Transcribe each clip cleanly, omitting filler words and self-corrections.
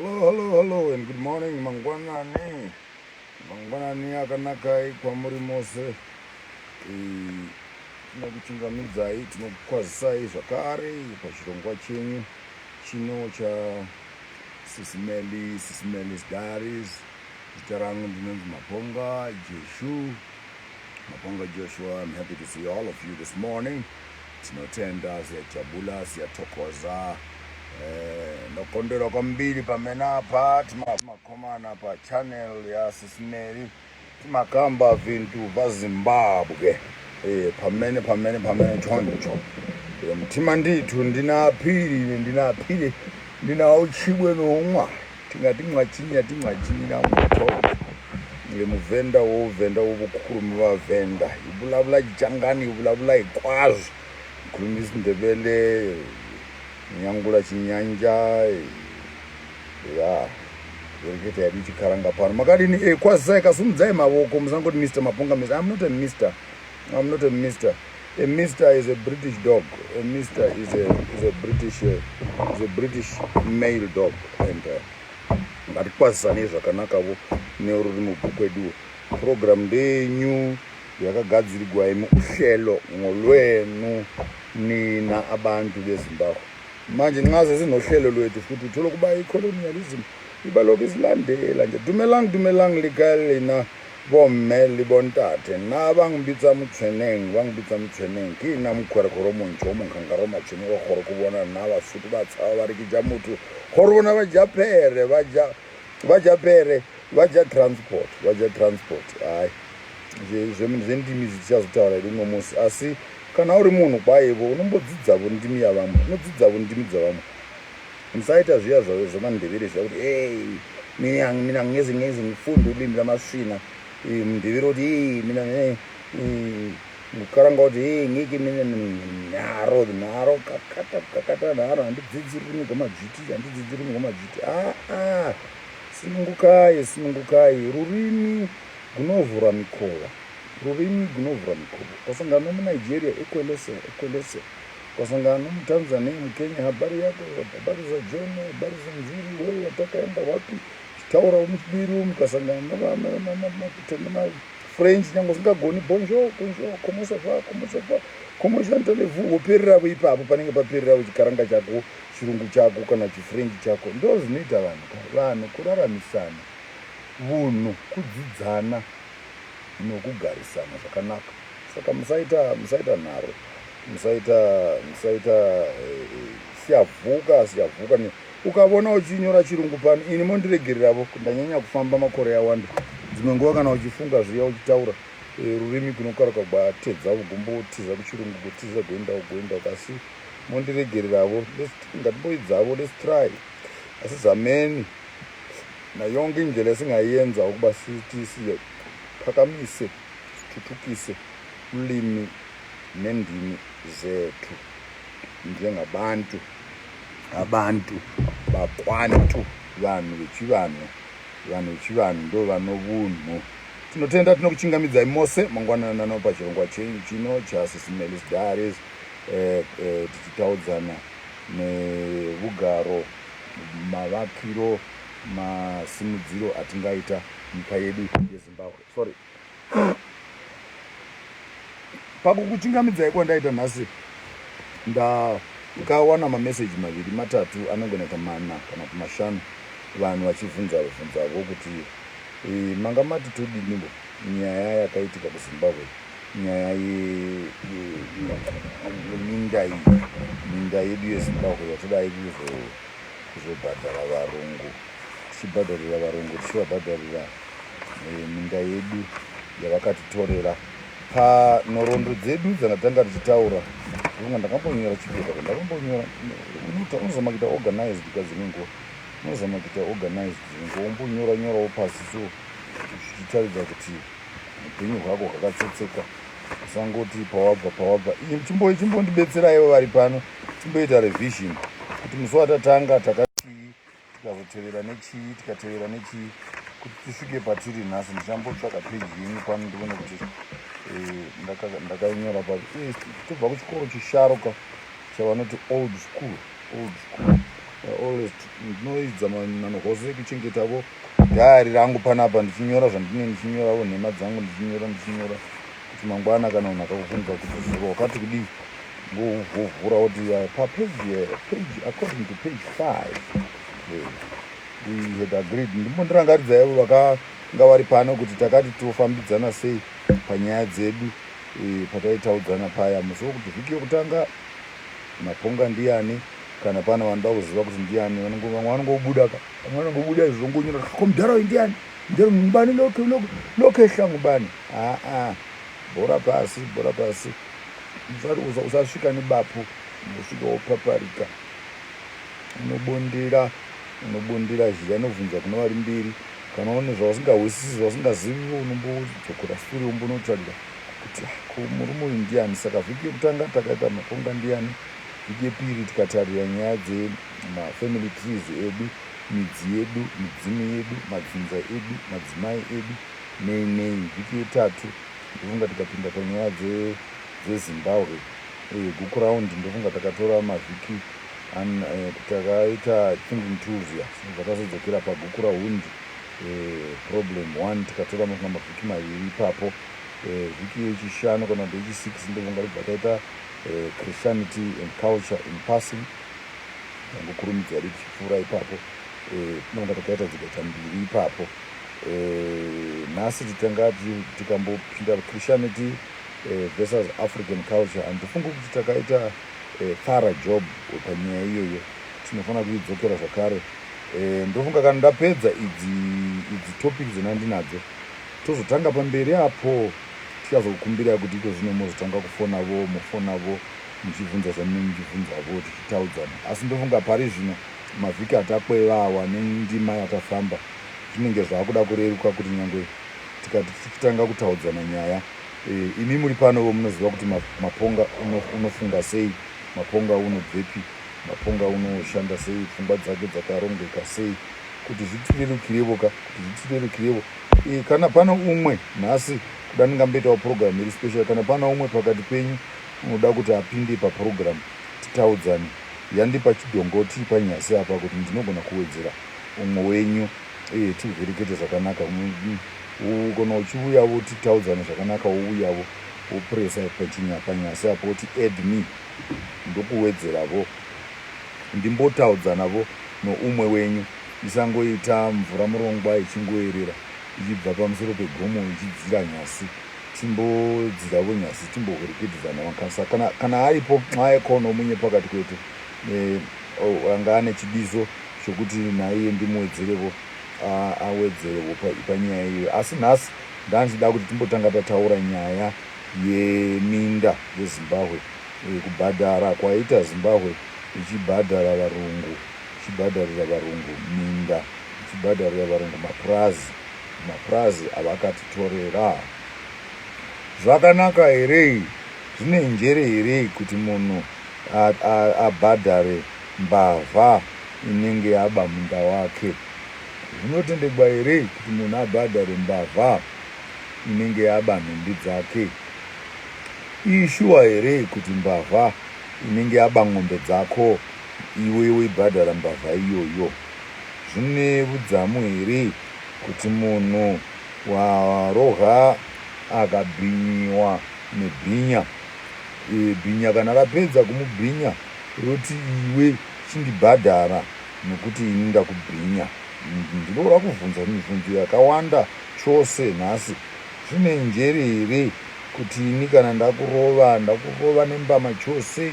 Hello, hello, hello and good morning mangwanani. Mangwanani akanakai kwamuri mose. Tinokuchingamidzai, tinokukwazisai zvakare pachirongwa chenyu chino cha Sisi Melly, Sisi Melly's Diaries. Zita rangu ndinonzi Maponga Jeshu. Maponga Joshua, I'm happy to see all of you this morning. Tinotenda, siyajabula, siyathokoza. Ndokondwera kwambiri pamene apa timakomana pa channel ya Sisi Melly timakamba vintu va Zimbabwe pamene pamene pamene choncho mtima ndithu ndinaphiri ine ndinaphiri ndinauchibwe nomwa tingati mwachinya timwachinyira mwathongo le muvenda wo venda wo vukhulumi va venda hi vulavula xichangani hi vulavula hinkwaswo hi khuluma isindebele nyangula chinyanja ya vereketa yedu chikaranga pano makadini kwazisai kasumudzai mavoko musangoti Mr Maponga Mr. I'm not a Mr. I'm not a Mr. A Mr is a British dog. A Mr is a British male dog and ngatikwazisanei zvakanakavo nerurimi rwekweduwo. Program ndeyenyu yakagadzirwa imi, uhlelo ngolwenu nina abantu beZimbabwe. Manje nxa sesinohlelo lwethu futhi uthola ukuba i-colonialism ibalokhu isilandela nje. Dumelang, dumelang, le kae lena bomme le bontate? Nna ba ngbitsa Motshweneng, ba ngbitsa Motshweneng. Ke nna mokgwerekgwere o montsho o monkgankgara o matshwene wa gore ko bona nna Basotho ba tshaba ba re ke ja motho gore bona ba ja phere, ba ja, ba ja pere, ba ja transport, ba ja transport. Hayi, zvendimi zvichazotaura rimwe musi, asi kana uri munhu kwayevo unombodzidzavo ndimi yavamwe, unodzidzavo ndimi dzavamwe. Musaita zviya zvamandevere zviya kuti hey, mina mina ngeze ngeze ngifunde ulimi lamaswina. Mndevere kuti hey, mina mukaranga kuti hey, ngeke mina nharo nharo kakata kakata nharo, handidzidzi rurimi rwamadzviti, handidzidzi rurimi rwamadzviti. Aa, sunungukai, sunungukai. Rurimi gunovhura mikova, rurimi gunovhura mikova. Ukasangana nomuNigeria, ekwelese ekwelese. Ukasangana nomuTanzania, muKenya, habari yako, habari za jioni, habari za nzuri, wewe watakaenda wapi, chitaura muchibiru. Mukasangana nemaFrench, nyange usingagoni, bonjour, bonjour, comment ça va, comment ça va, comment allez-vous, wopereravo ipapo panenge papereravo chikaranga chako, chirungu chako kana chiFrench chako. Ndo zvinoita vanhu ka. Vanhu kuraramisana, vunhu kudzidzana nokugarisana zvakanaka. Saka musaita, musaita nharo, musaita, musaita siyavuka, siyavuka. Ukavona uchinyora chirungu pano, ini mondiregereravo, ndanyanya kufamba makore awanda. Dzimwe nguva kana uchifunga zviya uchitaura rurimi kunokaruka gwatedza gumbotiza kuchirungu, kutiza goenda goenda, asi mondiregereravo. Ngatimboidzavo, let's try, asizameni nayonke indlela esingayenza ukuba sithi siphakamise, sithuthukise ulimi nendimi zethu njengabantu, abantu bakwantu, vanhu vechivanhu. Vanhu vechivanhu ndo vano vunhu. Tinotenda, tinokuchingamidzai mose mangwananano pachirongwa chenyu chino chaSisi Melly's Diaries, tichitaudzana nevugaro, mavakiro, masimudziro atingaita nyika yedu yeZimbabwe. Sorry, pakukuchingamidzai kwandaita nhasi, ndakawana mameseji maviri, matatu, anogona kuita mana kana kuti mashanu, vanhu vachibvunza bvunzavo kuti manga mati todinivo nyaya yakaitika kuZimbabwe, nyaya yeminda iyi, minda yedu yeZimbabwe yatodai kuzobhadhara varungu, tichibhadharira varungu, tichivabhadharira minda yedu yavakatitorera. Panhoroondo dzedu dzandatanga tichitaura, unga ndakambonyora chipepa, ndakambonyora. Unozama kuita organized kadzimwe nguva, unozama kuita organized dzimwe nguva, umbonyora nyorawo pasi so zvichitaridza kuti upenyu hwako hwakatsetseka. Usangoti pawabva pawabva. Chimbondibetseraiwo vari pano, timboita revision kuti musi watatanga takatii, tikazotevera nechii, tikatevera nechii kuti tisvike patiri nhasi. Ndichambotsvaka peji yenyu pano ndione kuti ndakainyora papi. Tobva kuchikoro chisharuka chavanoti old school, old school. Always ndinoidza manhokoso ekuchengetavo diary rangu panapa, ndichinyora zvandine, ndichinyoravo nhema dzangu, ndichinyora, ndichinyora kuti mangwana kana munhu akakubvunza kuti zuro wakati kudii, ngovhura kuti papage page according to page 5 we had agreed. Ndimbondirangaridza ivo vakanga vari pano kuti takati tofambidzana sei panyaya dzedu pataitaudzana paya musi wokuti vhiki yokutanga Maponga ndiani. Kana pana vanoda kuziva kuti ndiani, vamwe vanongobuda ka, vamwe vanongobuda izvo, zvongonyora ko mudhara uyu ndiani, mudhara ngubani, lokehla ngubani. Aa, bhora pasi, bhora pasi, usasvika nebapu, unosvika wopaparika, unobondera, unobondera zhira inobvunza kuna vari mberi. Kana une zvausingahwisisi, zvausingazivi, unombodzokera sure, wombonotsvaga kuti ah, ko murume uyu ndiani. Saka vhiki yekutanga takaita Maponga ndiani, vhiki yepiri tikatarira nyaya dzemafamily trees edu, midzi yedu, midzimu yedu, madzinza edu, madzimai edu, nei nei. Vhiki yetatu ndofunga tikapinda panyaya dzeZimbabwe, Gukurahundi. Ndofunga takatora mavhiki takaita thinking tools ya zvakazodzokera paGukurahundi, problem one, tikatora mafunga mavhiki 2 ipapo. Vhiki yechishanu kana kuti yechi6 ndofunga kubva taita Christianity and culture in passing, tangokurumidza yedu tichipfuura ipapo. Tinonga takaita dzikaita mbiri ipapo. Nhasi titanga tikambopinda Christianity versus African culture. Handifungi kuti takaita thorough job panyaya iyoyo, tinofanira kuidzokera zvakare. Ndofunga kana ndapedza idzi topic dzenandinadzo, tozotanga pamberi apo. Tichazokumbira kuti iko zvino mozotanga kufonavo, mofonavo muchibvunza zvamunenge muchibvunzavo, tichitaudzana. Asi ndofunga pari zvino mavhiki atakweva awa nendima yatafamba zvinenge zvaakuda kureruka kuti nyange tikati tichitanga kutaudzana nyaya, imi muri panovo munoziva kuti Maponga unofunga sei, Maponga unobvepi, Maponga unoshanda sei, pfungwa dzake dzakarongeka sei, kuti zvitirerukirevo ka, kuti zvitirerukirevo. Kana pano umwe nhasi kuda ndingamboitawo program iri special, kana pana umwe pakati penyu unoda kuti apinde paprogram titaudzane, yandipa chidhongo tiri panyasi apa kuti ndinogona kuwedzera umwe wenyu, tivherekete zvakanaka. Kana uchiuyavo titaudzane zvakanaka, wouyavo wopresa panyasi apo woti "Add me", ndokuwedzeravo ndimbotaudzanavo noumwe wenyu. Isangoita mvura murongwa ichingoerera ichibva pamusoro pegomo ichidzira nyasi, timbodziravo nyasi, timbohwerekedzana makasa. Kana aripo nxa ekhona omunye pakati kwetu anga ane chidiso chokuti naiye ndimuwedzerevo, awedzerevo panyaya iyoyo. Asi nhasi ndandichida kuti timbotanga tataura nyaya yeminda yeZimbabwe, kubhadhara kwaita Zimbabwe ichibhadhara varungu, ichibhadharira varungu minda, ichibhadharira varungu mapurazi, mapurazi avakatitorera. Zvakanaka here? Zvine njere here kuti munhu abhadhare mbavha inenge yaba munda wake? Zvinotendegwa here kuti munhu abhadhare mbavha inenge yaba nhumbi dzake? Ishuwa here kuti mbavha inenge yaba ng'ombe dzako iwe woibhadhara mbavha iyoyo? Zvine vudzamu here kuti munhu warohwa akabhinyiwa nebhinya, bhinya kana rapedza kumubhinya roti, "Iwe chindibhadhara nokuti ini ndakubhinya"? Ndinoda kubvunza mibvunzo yakawanda chose nhasi. Zvine njere here kuti ini kana ndakurova, ndakurova nembama chose,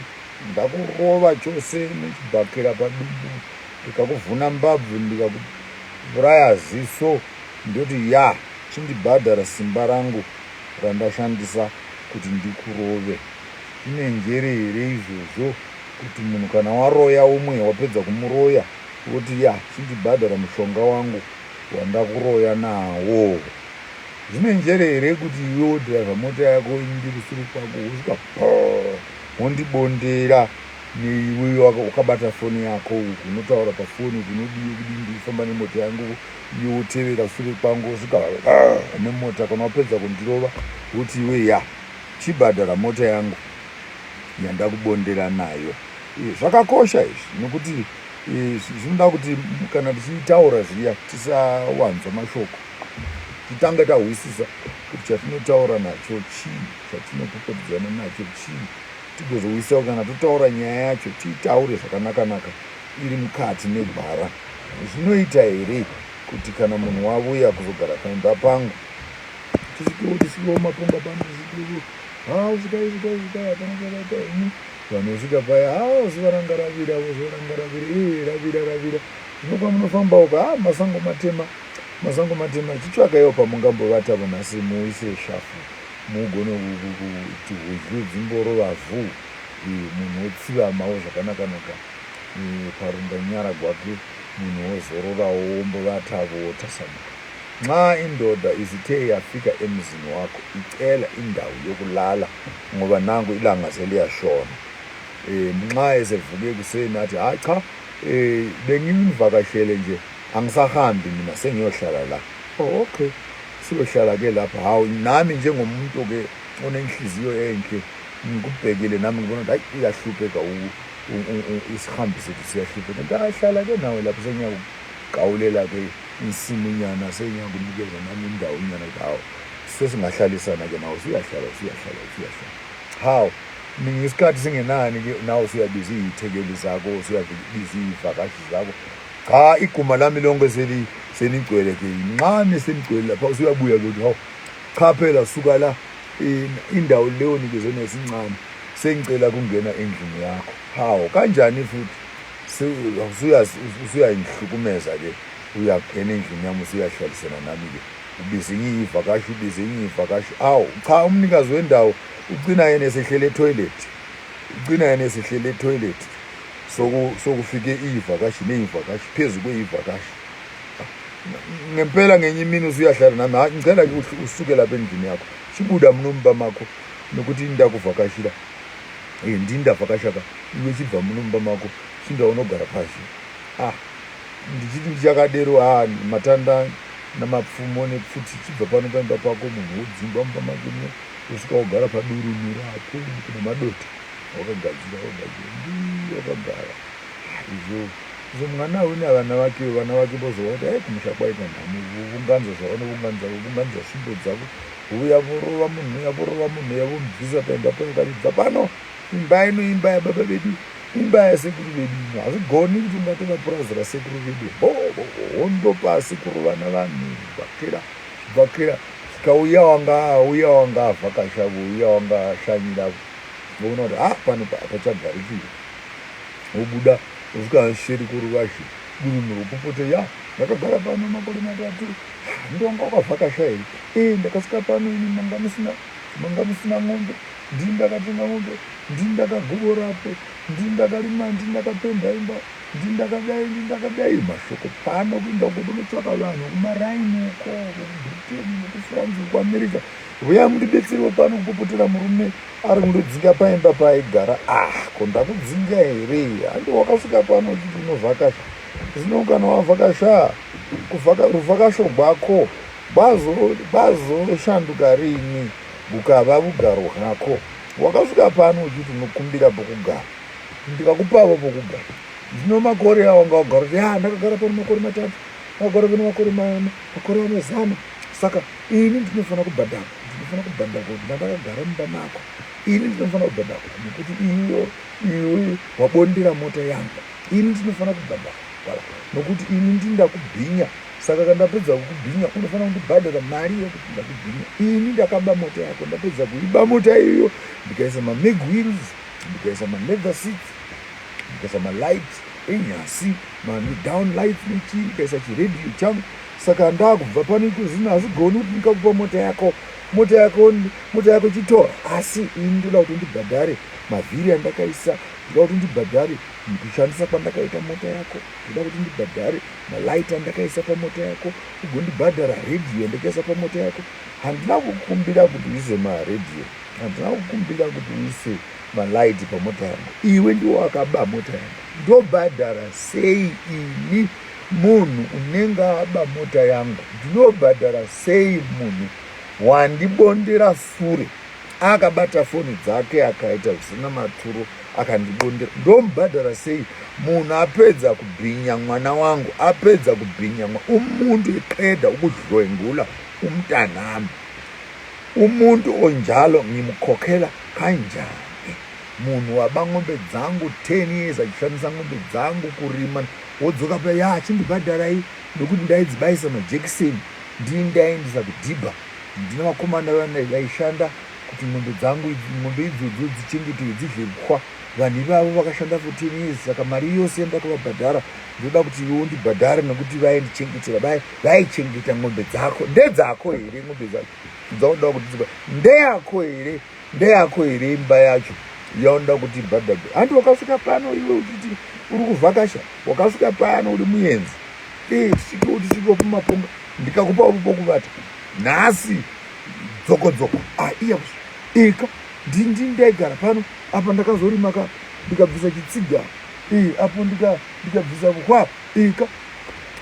ndakurova chose nechibhakera padumbu, ndikakuvhuna mbabvu, ndikakuuraya ziso, ndoti, "Ya, chindibhadhara simba rangu randashandisa kuti ndikurove"? Zvine njere here izvozvo kuti munhu kana waroya umwe, wapedza kumuroya, woti, "Ya, chindibhadhara mushonga wangu wandakuroya nawo"? Zvine njere here kuti iwe wodhiraivha mota yako, ini ndiri sure kwako, wosvika wondibondera, neiwe wakabata foni yako, unotaura pafoni, kunodii kudii, ndikufamba nemota yangu, iwe wotevera sure kwangu, wosvika nemota, kana wapedza kundirova woti, "Iwe, ya, chibhadhara mota yangu yandakubondera nayo"? Zvakakosha izvi nokuti Zvinoda kuti kana tichitaura zviya tisawanza mashoko, titange tahwisisa kuti chatinotaura nacho chii, chatinopopotedzana nacho chii, tigozohwisisa kana totaura nyaya yacho tiitaure zvakanakanaka iri mukati megwara. Zvinoita here kuti kana munhu wavuya kuzogara paimba pangu, tisvikewo tisvikewo maponga pano, tisvikewo, ha, svikai svikai svikai, hapana chakaita henyu. Vanosvika paya, ha, zuva ranga ravira, zuva ranga ravira, ee, ravira ravira. Zvino kwamunofamba uko, ha, masango matema, masango matema. Chitsvakaiwo pamungambovatavo nhasi, muise shafu, mugone kuti hudyu dzimborova vhu, munhu wotsivamawo zvakanaka-naka parundanyara gwake, munhu wozororawo, wombovatavo, wotasamuka. Nxa indoda isithe yafika emzini wakho icela indawo yokulala ngoba nanku ilanga seliyashona. Eh nxa esevuke ekuseni athi hayi cha, eh bengimvakashele nje, angisahambi mina, sengiyohlala la. Oh, okay. Siyohlala ke lapha. Hawu, nami njengomuntu ke onenhliziyo enhle ngikubhekile nami ngibona ukuthi hayi, iyahlupheka, isihambi sethu siyahlupheka. Ntahlala ke nawe lapho, sengiyakugawulela ke insimunyana, sengiyakunikeza nami indawonyana ukuthi hawu, sesingahlalisana ke nawe, usuyahlala usuyahlala usuyahlala. Hawu, ngesikhathi singenani ke nawe usuyabiza iy'thekeli zakho, usuyabiza iy'vakashi zakho. Cha, iguma lami lonke seligcwele ke nxane, seligcwele lapha. Usuyabuya ke uthi hawu cha phela, suka la, indawo leyo nikezwe nesincane, sengicela kungena endlini yakho. Hawu, kanjani futhi? Usuyangihlukumeza ke, uyangena endlini yami, usuyahlalisana nami ke, ubiza enye iy'vakashi, ubiza enye iy'vakashi. Awu cha, umnikazi wendawo ugcina yena esehlele etoilet, ugcina yena esehlele etoilet, sokufike iy'vakashi ney'vakashi phezu kwey'vakashi. Ngempela ngenye imini usuyahlala nami, hayi, ngicela ke usuke lapha endlini yakho, chibuda muno mumba mako nokuti ndakuvhakashira, ndini ndavhakasha ka, iwe chibva muno mumba mako, chinda unogara pashi. Ah, ndichiti ndichakadero, ha, matanda namapfumo nepfuti, chibva pano paimba pako. Munhu wodzingwa mumba make muya, usvika wogara padurunhu rako kuna madota wakagadzira, wakagadzira, ndi wakagara izvo izvo. Mwana une vana vake, vana vake vozova kuti ai, kumusha kwaita nhamo, vunganza zvavanovunganza, vunganza svimbo dzavo, vuya vorova munhu uya, vorova munhu uya, vomubvisa paimba payo, kati bva pano, imba ino imba yababa vedu, imba yasekuru vedu ino, hazvigoni kuti ungatora purazi rasekuru vedu. Hondo pasi, kurovana vanhu, zvibhakera zvibhakera. Zvikauya wanga uya wanga avhakashavo, uya wanga ashanyiravo, voona kuti ha, pano hapachagariki, wobuda, usvika sheri kuruvazhe, durunhu rokupota, ya, ndakagara pano makore 3. Ndonga wakavhakasha here? E, ndakasvika pano ini manga musina ng'ombe, ndini ndakatenga ng'ombe, ndini ndakagoborapo, ndini ndakarima, ndini ndakapenda imba, ndini ndakadai, ndini ndakadai. Mashoko pano kuinda uko kunotsvaka vanhu kumaraini uko, kuBritain, kuFrance, kuAmerica, vuya mundibetserewo pano kupopotera murume ari kundodzinga paimba paaigara. Ah, ko ndakudzinga here? Handi wakasvika pano uchiti unovhakasha? Zvino kana wavhakasha, ruvhakasho gwako gwazoshanduka rini bukava vugaro hwako? Wakasvika pano uchiti unokumbira pokugara, ndikakupavo pokugara. Zvino makore awanga wagara kuti ya, ndakagara pano makore 3, ndakagara pano makore ane 100, saka ini ndinofanira kubhadharwa, ndinofanira kubhadharwa kuti ndandakagara mumba mako. Ini ndinofanira kubhadharwa nekuti iyo iwe wabondera mota yangu. Ini ndinofanira kubhadharwa nokuti ini ndindakubhinya, saka kana ndapedza kukubhinya unofanira kundibhadhara mari yekuti ndakubhinya. Ini ndakaba mota yako, ndapedza kuiba mota iyoyo ndikaisa mamag wheels, ndikaisa maleather seats, ndikaisa malight enyasi, madown lights nechii, ndikaisa chiredhiyo changu, saka ndakubva pano iko zvino. Hazvigoni kuti ndikakupa mota yako, mota yako, mota yako chitora, asi ini ndoda kuti ndibhadhare mavhiri andakaisa, ndoda kuti ndibhadhare kushandisa kwandakaita mota yako, ndoda kuti ndibhadhare malight andakaisa pamota yako, ugondibhadhara redhiyo yandakaisa pamota yako. Handina kukumbira kuti uise maredhiyo, handina kukumbira kuti uise malight pamota yangu, iwe ndiwo wakaba mota yangu. Ndobhadhara sei ini munhu unenge aba mota yangu? Ndinobhadhara sei munhu wandibondera sure, akabata foni dzake, akaita zvisina maturo, akandibondera? Ndomubhadhara sei? Munhu apedza kubhinya mwana wangu, apedza kubhinya umuntu eqeda ukudlwengula umntanami. Umuntu onjalo ngimkhokhela kanjani? Munhu waba ng'ombe dzangu 10 years achishandisa ng'ombe dzangu kurima, wodzoka pa ya chindibhadharai nokuti ndaidzibayisa majekiseni, ndini ndaiendesa kudhibha, ndine vakomana vaishanda kuti ng'ombe dzangu ng'ombe idzodzo dzichengeteke dzidye kwa vanhu ivavo vakashanda for 10 years. Saka mari yose yandakavabhadhara ndoda kuti iwe undibhadhare nekuti vaindichengetera, vaichengeta ng'ombe dzako. Ndedzako here ng'ombe dzako dzaunoda kuti dziba? Ndeyako here? Ndeyako here imba yacho yaunoda kuti ibhadharwe? Handi wakasvika pano iwe uchiti uri kuvhakasha? Wakasvika pano uri muenzi. Tisvikewo, tisvikewo pamaponga, ndikakupa uri pokuvata. Nhasi dzokodzoko, ah, iya ika ndindi ndaigara pano apa, ndakazorima ka, ndikabvisa chitsiga apo, ndikabvisa vukwa ika,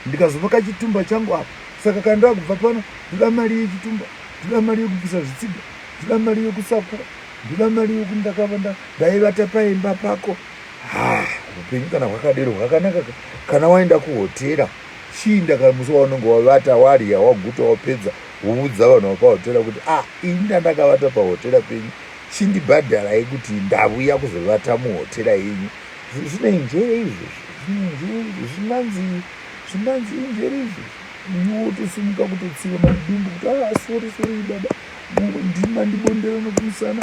ndikazovaka chitumba changu apa. Saka kana ndakubva pano, ndoda mari yechitumba, ndoda mari yekubvisa zvitsiga, ndoda mari yekusakura, ndoda mari yekuti ndakava ndaivata paimba pako. Ha, upenyu kana hwakadero hwakanaka. Kana waenda kuhotera, chiinda kana musi waunenge wavata, warya, waguta, wapedza, woudza vanhu vapahotera kuti, "A ah, ini ndandakavata pahotera penyu, chindibhadharai kuti ndavuya kuzovata muhotera yenyu." Zvine njere izvozvo, zvine njere izvo, zvinganzi injere izvozvo. Iwe wotosimuka kutotsiva madumbu kuti, "Ah, sorry, sorry baba, ndima ndibondera nokumusana,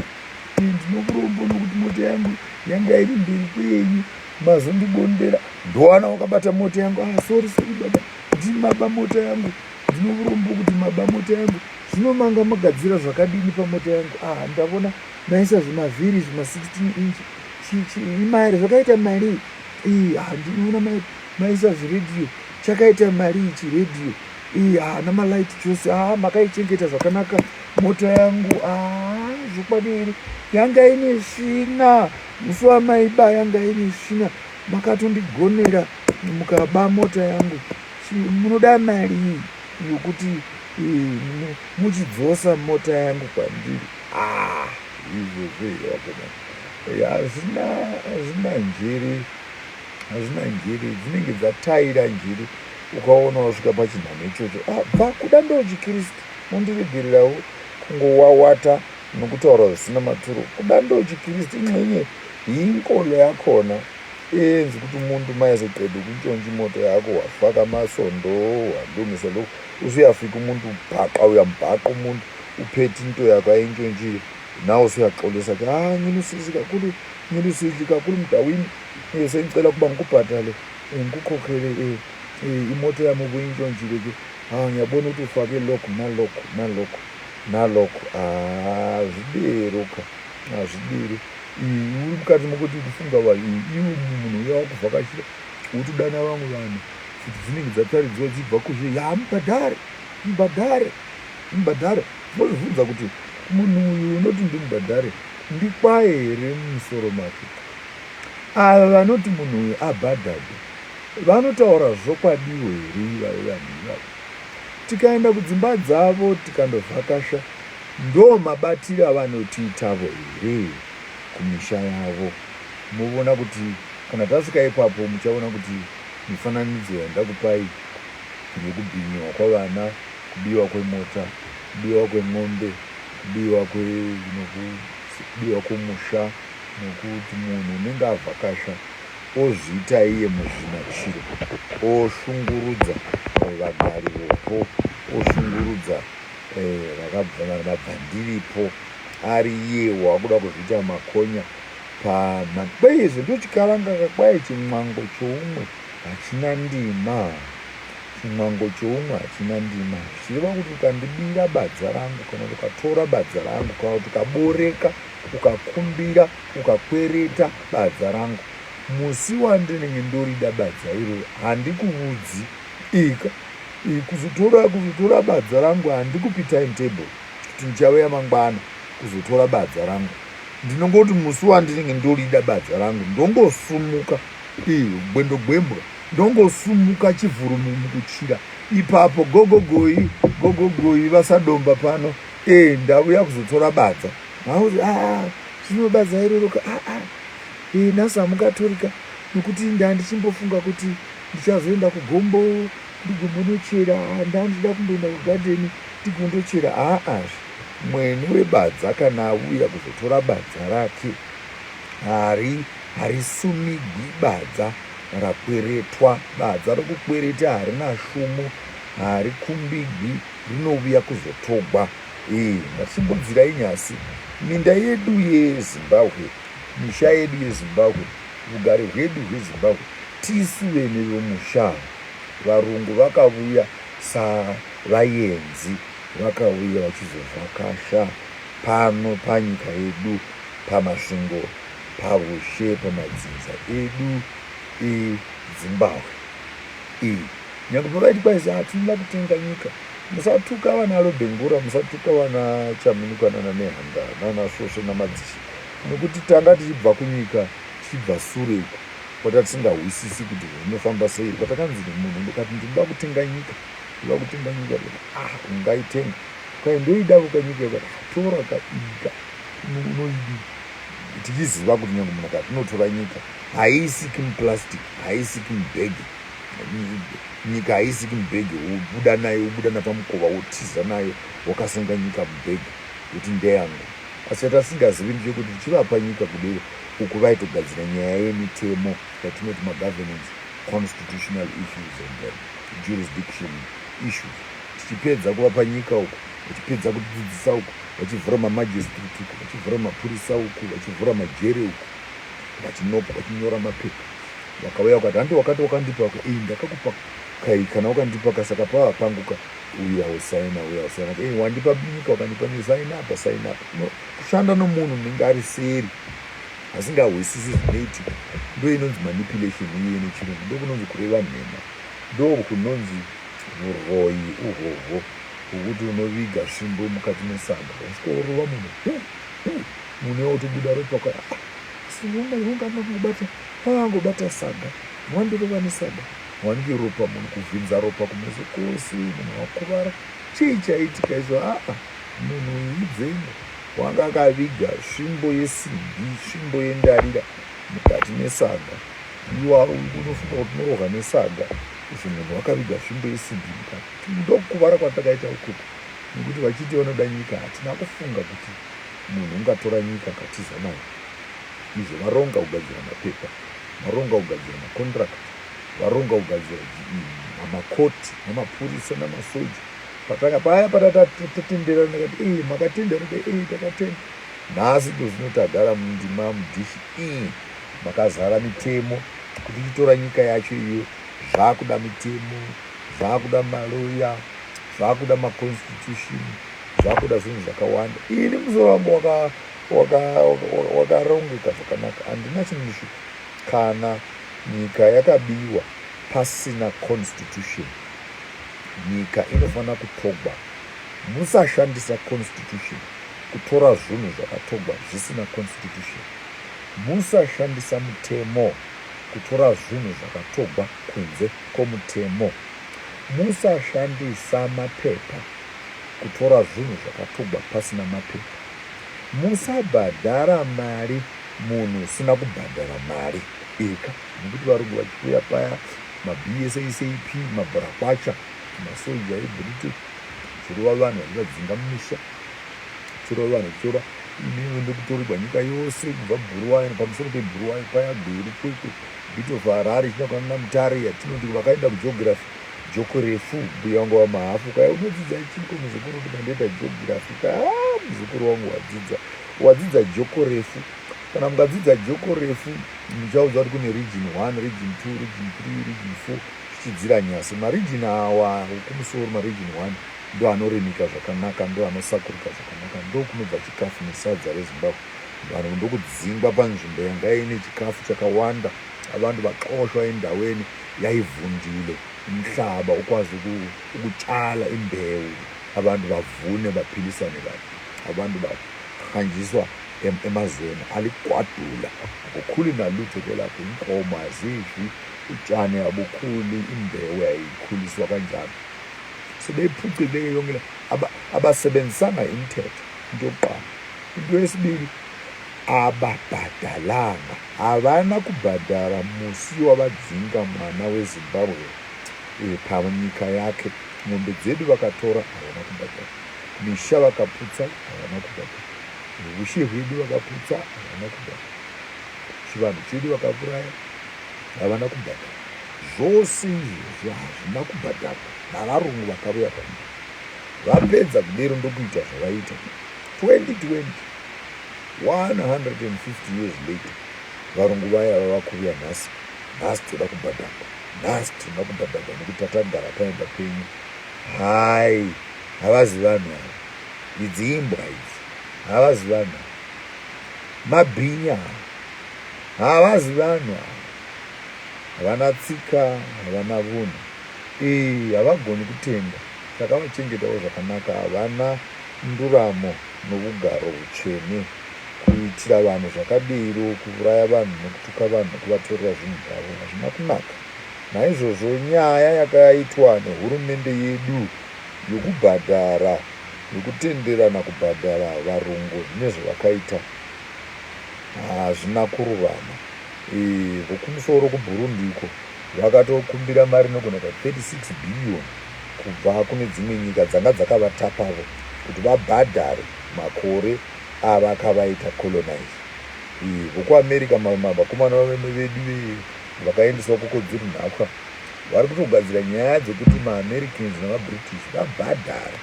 ndinokurombo nokuti mota yangu yanga iri mberi kwenyu, mazondibondera, ndowana wakabata mota yangu. Ah, sorry, sorry baba, ndimaba mota yangu, ndinovurombo kuti maba mota yangu. Zvino manga magadzira zvakadini pamota yangu? Ah, ndavona maisa zvimavhiri zvima 16 inch, imari zvakaita mari iyi. Ah, ndinoona maisa zviredhiyo, chakaita mari ichi redhiyo iyi. Ah, namalight chose. Ah, makaichengeta zvakanaka mota yangu. Ah, zvokwadi here, yanga ine svina musi wamaiba, yanga ine svina, makatondigonera mukaba mota yangu. Munoda mari yokuti muchidzosa mota yangu kwandiri." Ah, izvozvo hazvina, hazvina njere, hazvina njere, dzinenge dzataira njere ukaona wasvika pachinhanho ichocho. Ah, bva kuda ndo chikristu, mundiregererawo kungowawata nokutaura zvisina maturo. Kuda ndo chikristu, ingxenye yinkolo yakhona eyenza ukuthi umuntu uma eseqeda ukuntshontsha imoto yakho, wafaka amasondo, walungisa lokhu, usuyafika umuntu ubhaqa, uyambhaqa umuntu uphethe into yakho ayintshontshile, nawe usuyaxolisa ke, "Ah, ngilusizi kakhulu, ngilusizi kakhulu mdawini, sengicela ukuba ngikubhadale, ngikukhokhele imoto yami obuyintshontshile ke. Ah, ngiyabona ukuthi ufake lokhu nalokhu nalokhu nalokhu." Ah, zvidero ka, hazvidero. Uri mukati mokuti kufunga iwe munhu uya wakuvhakachira, wotodana vamwe vanhu kuti dzinenge dzataridziwa dzichibva kuzhe, ya mubhadhare, mubhadhare, mubhadhare. Mozvibvunza kuti munhu uyu unoti ndimubhadhare ndikwaye here mumusoro make? Ava vanoti munhu uyu abhadharwe vanotaura zvokwadiwo here ivavo vanhu ivavo? Tikaenda kudzimba dzavo tikandovhakasha, ndo mabatiro avanotiitavo here kumisha yavo? Movona kuti kana tasvika ipapo, muchaona kuti mifananidzo yandakupai yekubhinyiwa kwavana, kubiwa kwemota, kubiwa kwemombe, kubiwa kwomusha, nokuti munhu unenge avhakasha ozviita iye muzvinachiro, oshungurudza vagari vopo, oshungurudza vabvandiripo, ari iye wakuda kuzviita makonya pamagwezvo. Ndochikaranga kakwai, chimwango choumwe hachina ndima, chimwango choumwe hachina ndima, zvichireva kuti ukandibira badza rangu, kana kuti ukatora badza rangu, kana kuti ukaboreka, ukakumbira, ukakwereta badza rangu, musi wandinenge ndorida badza iroro handikuvudzi ika kuzotora badza rangu. Handikupi timetable kuti ndichauya mangwana kuzotora badza rangu. Ndinongoti musi wandinenge ndorida badza rangu, ndongosumuka gwendo gwembwa, ndongosumuka chivhurumumukuchira ipapo, "Gogogoi, gogogoi, vasadomba pano, ndavuya kuzotora badza." Hauzi, "Ah, zvino badza iroro ka, aa, nhasi hamungatorika." Nokuti ndandichimbofunga kuti ndichazoenda kugombo ndigombonochera, ndandichida kumboenda kugadheni ndigondochera. Aazve mwene webadza kana auya kuzotora badza rake, hari harisumigwi badza rakweretwa. Badza rokukwereta harina shumo, harikumbigwi, rinouya kuzotogwa. Ee, ngatichimbodzirai nyasi minda yedu yeZimbabwe, misha yedu yeZimbabwe, vugare hwedu hweZimbabwe. Tisu vene vomusha. Varungu vakavuya savayenzi, vakauya vachizovhakasha pano panyika yedu, paMasvingo, pavushe, pamadzinza edu eDzimbahwe. Ee, nyange pavaiti kwaisi hatinoda kutenga nyika, musatuka vana Lobengura, musatuka vana Chaminuka nana Nehanda nana Svosve namadzishe, nokuti tanga tichibva kunyika, tichibva sure uko kwatatisingahwisisi kuti zvinofamba sei. Patakanzi munhu ndikati ndinoda kutenga nyika, ndoda kutenga nyika, ndikati ah, ungaitenga kai, ndoidavo kanyika ikati ah, tora kaika unoidi, tichiziva kuti nyange munhu akati unotora nyika haisiki muplastic, haisiki mubhegi, nyika haisiki mubhegi, wobuda nayo, wobuda napamukova, wotiza nayo wakasenga nyika mubhegi kuti ndeyangu. Asi chatasingazivi ndechekuti tichivapa nyika kudero uku vaitogadzira nyaya yemitemo yatinoti magovernance, constitutional issues and jurisdiction issues. Tichipedza kuvapa nyika uku, vachipedza kutidzidzisa uku, vachivhura mamagistrate uku, vachivhura mapurisa uku, vachivhura majere uku, vachinopa, vachinyora mapepa, vakauya vakati handi wakati wakandipa iyi, ndakakupa kai, kana wakandipa kasaka pava pangu ka, uya usaina, uya usaina, ei wandipa nyika, wakandipa nyika, saina apa, saina apa. No, kushanda nomunhu unenge ari seri asingahwisisi zvinoitika, ndo inonzi manipulation iye nechirungu, ndo kunonzi kureva nhema, ndo kunonzi uroyi uhoho hwokuti unoviga svimbo mukati mesaga, usvikorova munhu, munhu wotobuda ropa kwa unga angobata saga, wandirova nesaga, wange ropa, munhu kuvhinza ropa kumeso kwose, munhu wakuvara. Chii chaitika izvo? Aa, munhu uyu idzenga, wanga akaviga svimbo yesimbi, svimbo yendarira mukati mesaga. Iwe unofunga kuti unorohwa nesaga, izvo munhu wakaviga svimbo yesimbi mukati. Ndokuvara kwatakaita ukoko, nekuti vachiti vanoda nyika, hatina kufunga kuti munhu ungatora nyika akatiza nayo. Izvo varonga kugadzira mapepa, varonga kugadzira macontract, varonga kugadzira makoti namapurisa namasoja. Pataka paya patatatenderana ndakati ee makatendera, ee takatenda. Nhasi ndozvino tagara mundima mudhishi iyi makazara mitemo. Kuti tichitora nyika yacho iyo zvakuda mitemo, zvakuda maloya, zvakuda maconstitution, zvakuda zvinhu zvakawanda. Ini musoro wangu wakarongeka zvakanaka, handina chinoshupa. Kana nyika yakabiwa pasina constitution, nyika inofanira kutogwa. Musashandisa constitution kutora zvinhu zvakatogwa zvisina constitution. Musashandisa mutemo kutora zvinhu zvakatogwa kunze kwomutemo. Musashandisa mapepa kutora zvinhu zvakatogwa pasina mapepa. Musabhadhara mari munhu usina kubhadhara mari eka, nekuti varungu vachiuya paya, maBSASAP, mabhurakwacha, masoja eBritain, chirova vanhu vachivadzinga mumisha, chirova vanhu vachitora imiwe ndokutorerwa nyika yose kubva Bhuruwayo, pamusoro peBhuruwayo paya, Gweru, Kwekwe, bit of Harare, chinakwana naMutare yatinoti vakaenda kugeography joko refu. Mbuya wangu wamahafu kaya, unodzidza chiko muzukuru? Kuti mandoita geography kaya, muzukuru wangu wadzidza, wadzidza joko refu. Kana mukadzidza joko refu muchaudza kuti kune region 1, region 2, region 3, region 4, zvichidzira nyasi. Maregion awa kumusoro, maregion 1 ndo anoremika zvakanaka, ndo anosakurika zvakanaka, ndo kunobva chikafu nesadza reZimbabwe. Vanhu ndokudzingwa panzvimbo yanga ine chikafu chakawanda. Abantu baxoshwa endaweni yayivundile umhlaba, ukwazi ukutshala imbewu, abantu bavune, baphilisane kahle. Abantu bahanjiswa emazweni aligwadula, akukhuli nalutho ke lapho, inkomo azidli utshani, abukhuli, imbewu yayikhuliswa kanjalo. Sebeyiphucile-ke yonke le, abasebenzisanga imithetho, into yokuqala. Into yesibili, Ababhadhalanga, havana kubhadhara musi wavadzinga mwana weZimbabwe panyika yake. Mombe dzedu vakatora, havana kubhadhara. Misha vakaputsa, havana kubhadhara. Ushe hwedu vakaputsa, havana kubhadhara. Chivanhu chedu vakauraya, havana kubhadhara. Zvose izvozvo hazvina kubhadharwa navarungu vakauya panyika. Vapedza kudero ndokuita zvavaita. 2020, 150 years later, varungu vaya vava kuuya nhasi. Nhasi toda kubhadharwa, nhasi tinoda kubhadharwa nekuti tatagara paimba penyu. Hai, havazi vanhu ava, idzi imbwa idzi. Havazi vanhu ava, mabhinya ava. Havazi vanhu ava, havana tsika, havana vunhu. Ee, havagoni kutenda takavachengetawo zvakanaka. Havana nduramo nougaro hutsvene. Kuitira vanhu zvakadero, kuuraya vanhu nokutuka vanhu nokuvatorera zvinhu zvavo, hazvina kunaka. Naizvozvo nyaya yakaitwa nehurumende yedu yokubhadhara, yokutenderana kubhadhara varungu nezvavakaita, hazvina kururama. Vokumusoro kuBurundi uko vakatokumbira mari inogona kuita 36 billion kubva kune dzimwe nyika dzanga dzakavatapavo kuti vabhadhare makore avakavaita colonize. VokuAmerica, vakomana vedu vakaendeswa koko dziri nhapwa, vari kutogadzira nyaya dzekuti maAmericans namaBritish vabhadhare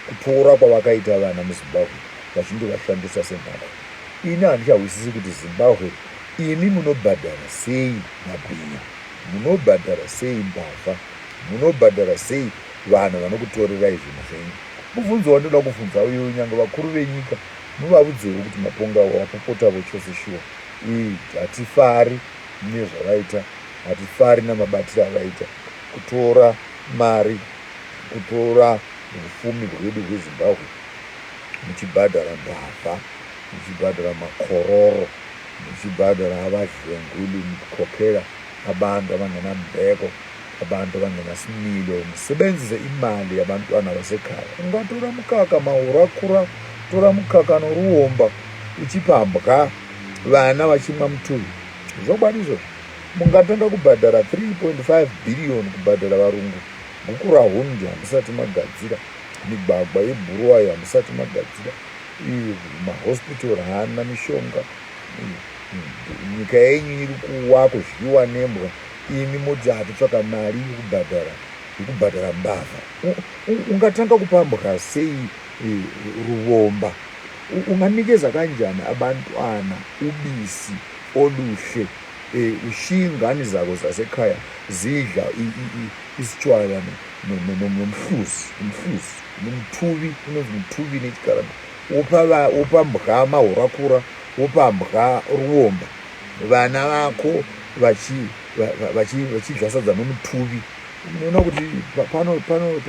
kutora kwavakaita vana muZimbabwe vachindovashandisa senhapwa. Ini handichahwisisi kuti Zimbabwe imi munobhadhara sei mabhinya, munobhadhara sei mbavha, munobhadhara sei vanhu vanokutorerai zvinhu zvenyu. Mubvunzo wandinoda kubvunza uyu, nyange vakuru venyika muvavudzewo kuti maponga wapopotavo chose shuwa. Hatifari nezvavaita, hatifari namabatiro avaita, kutora mari, kutora upfumi hwedu hweZimbabwe muchibhadhara mbavha, muchibhadhara makororo, muchibhadhara abadlwenguli, mukhokhela abantu abangenambeko, abantu abangenasimilo, musebenzise imali yabantwana basekhaya. Ungatora mukaka maurakura, tora mukaka noruomba uchipa mbwa, vana vachimwa mutuvi. Zvokwadi izvozvo. Mungatanga kubhadhara 3.5 billion kubhadhara varungu, Gukurahundi hamusati magadzira, migwagwa yeBhuruwayo hamusati magadzira, mahospital haana mishonga, nyika yenyu iri kuwa kudyiwa nembwa, imi moti hatitsvaka mari yekubhadhara yekubhadhara mbavha. Ungatanga kupa mbwa sei ruvomba? Unganikeza kanjani abantwana ubisi oluhle, ushiye ingane zako zasekhaya zidla isitshwala nomhluzi, umhluzi nomthuvi, unonzi muthuvi nechikaranga, wopa mbwa mahurakura, wopa mbwa ruomba, vana vako vachidya sadza nomutuvi. Unoona kuti pano pano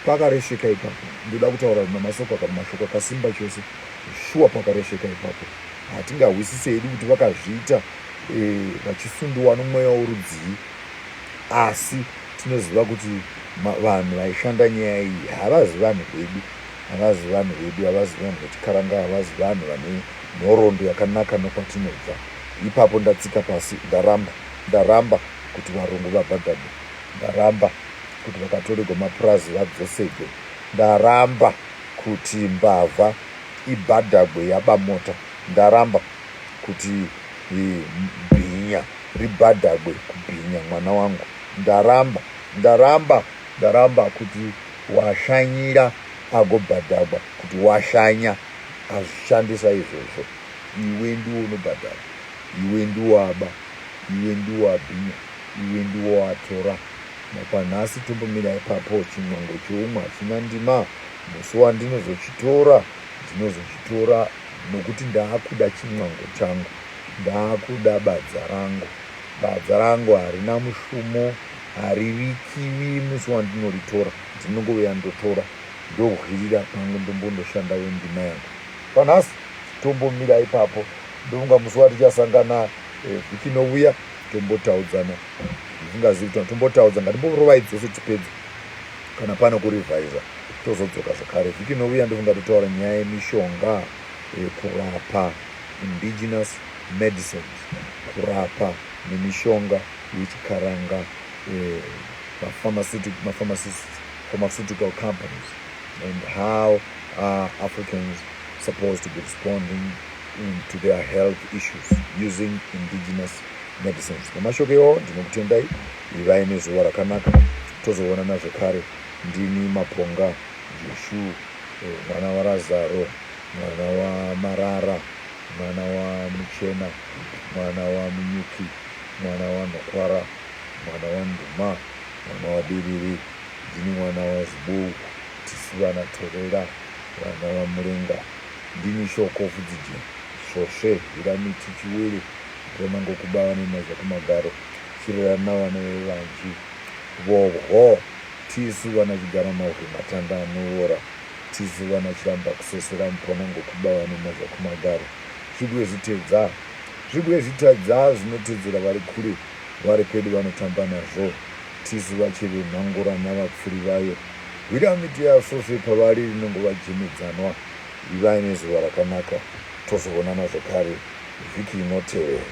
pakaresveka ipapo. Ndoda kutaura namasoko mashoko akasimba chose. Shuwa pakaresveka ipapo. Hatingahwisise hedu kuti vakazviita vachisundiwa nomweya worudzii, asi tinoziva kuti vanhu vaishanda nyaya iyi havazi vanhu vedu, havazi vanhu vedu, havazi vanhu vechikaranga, havazi vanhu vane nhoroondo yakanaka nokwatinobva. Ipapo ndatsika pasi, ndaramba, ndaramba kuti varungu vabhadharwe, ndaramba kuti vakatoregwa mapurazi vadzosegwe, ndaramba kuti mbavha ibhadhagwe yaba mota, ndaramba kuti bhinya ribhadhagwe kubhinya mwana wangu, ndaramba, ndaramba, ndaramba kuti washanyira agobhadhagwa kuti washanya. Azvishandisa izvozvo. Iwe ndiwo unobhadhara, iwe ndiwo aba, iwe ndiwo abhinya, iwe ndiwo atora. Panhasi tombomira ipapo. Chimwango choumwe hachina ndima. Musi wandinozochitora, ndinozochitora nokuti ndaakuda chimwango changu, ndaakuda badza rangu. Badza rangu harina mushumo, harivikiwi. Musi wandinoritora, ndinongouya ndotora, ndohwirira pangu, ndombondoshandawo ndima yangu. Panhasi tombomira ipapo. Ndofunga musi watichasangana vhiki inouya tombotaudzana. Ndisingazivi kuti tombotaudza, ngatimborovai dzose tipedze, kana pano kurivhaiza tozodzoka zvakare vhiki inouya. Ndofunga totaura nyaya yemishonga. eh, kurapa indigenous medicines, kurapa nemishonga yechikaranga, eh, pharmaceutical companies, and how are Africans supposed to be responding to their health issues using indigenous medicines. Nemashoko iwawo ndinokutendai, ivai nezuva rakanaka, tozoonana zvekare. Ndini Maponga Jeshu, eh, mwana waRazaro, mwana waMarara, mwana waMuchena, mwana waMunyuki, mwana waNhokwara, mwana waNduma, mwana waBiriri. Ndini mwana waZibou, tisu vana Torera, vana vaMurenga. Ndini shoko fudzije svosve hiramiti chiwere rema ngokuba vanemazha kumagaro chirera navana vevanji vovho. Tisu vana chigara mahwe matanda anovora, tisu vana chiramba kusesera mupona ngokuba vanemazha kumagaro. Zvibwe zvitedza, zvibwe zvitadza zvinotedzera vari kure, vari pedo vanotamba nazvo. Tisu vacheve mhangura navapfuri vayo. Hwira miti yasvosve pavari rinongova jemedzanwa. Ivai nezuva rakanaka, tozoonana zvekare vhiki inotevera.